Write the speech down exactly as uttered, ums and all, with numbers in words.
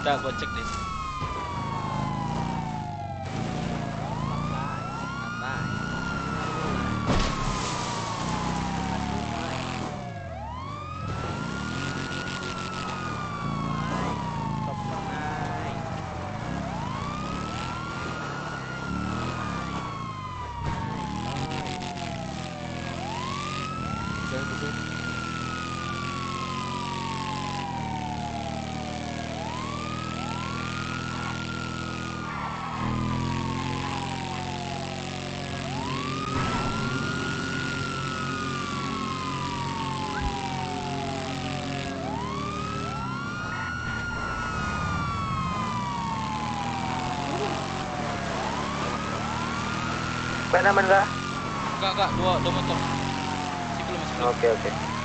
Dah, gua cek deh. Mana, mana? Enggak, enggak, dua, dua motor. Masih belum, masih belum. Oke, oke.